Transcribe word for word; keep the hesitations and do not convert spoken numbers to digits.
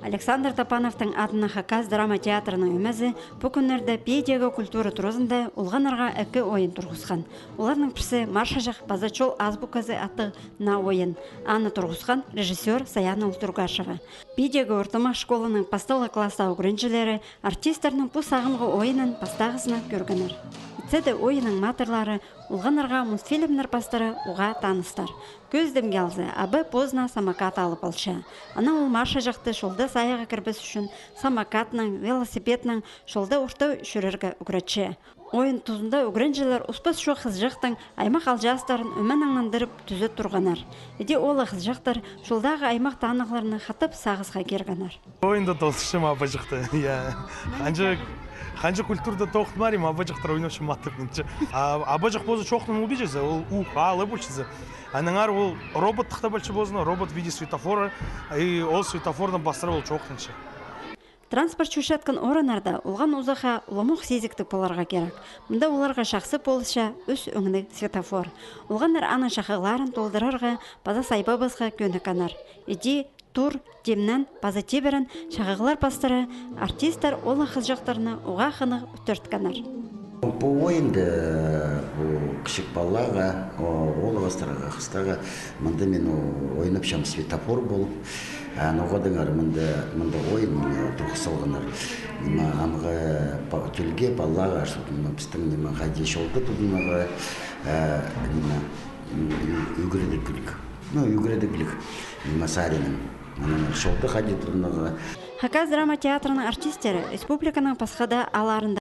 Александр Топановтың адынаң Хакас драма театрының ӧмезі пу кӱннерде Пиедегі культура туразында олғаннарға ікі ойын турғысхан. Оларның пірсі маршаҷах паза чол азбуказы аттығ наа ойын. Аны турғысхан режиссёр Саяна Ултургашева. Пиедегі ортымах школаның пастағы класстағы ӱгренҷілері артистернің пу сағамғы ойынын пастағызынаң кӧргеннер. Итсе дее ойынның матырлары олғаннарға мультфильмнер пастыра уғаа таныстар. Кӧзідімге алза, абай позына самокат алып алча. Анаң ол маршаҷахты чолда саяға кірбес ӱчӱн самокатнаң, велосипеднаң чолда орта чӧрерге ӱгретче. Ойын тузында ӱгренҷілер успас чох хызыҷахтың аймах алҷаастарын ӧменең нандырып тӱзеп турғаннар. Іди ол хызыҷахтар чолдағы аймах танығларны хатап сағысха киргеннер. Ойында тоозыпчам абаҷахты, я. Ханҷа, ханҷа культурада тоғынмарим, абаҷахтар ойнапча матап, минче. А абаҷах позы чоохтан улбинча, ол ух, аалы полча. Аннаңар ол робот тахтап алча позына, робот в виде светофора, и ол светофорнаң пастыра ол чоохтанча. Транспорт чӧрчеткен орыннарда олған узахха уламох сизіктіг поларға кирек. Мында оларға чахсы полысча ӱс ӧңніг светофор. Олғаннар аның чахығларын толдырарға паза сайбабасха кӧніккеннер. Іди тур, тимнен паза тибірен чахығлар пастыра артисттер ол хызыҷахтарны уғаа хынығ ӱттеткеннер. Пу ойында, пу кічіг палаға, о, оолағастарға, хыстарға, мында мин, о, ойнапчам светофор полып. А, ноға деңер, мында, мында ойын, э, турғыс салғаннар. Ниме, амғы па-, тӧлге, палаға, что, ниме, пістің, ниме, хайди чолда тудынарға, э, ниме, м, ӱ-, ӱгредіглік. Ну, ӱгредіглік, ниме, саринаң. Анаң чолда хайди тудынарға. Хакас драма театрының артисттері республиканың пасха даа аалларында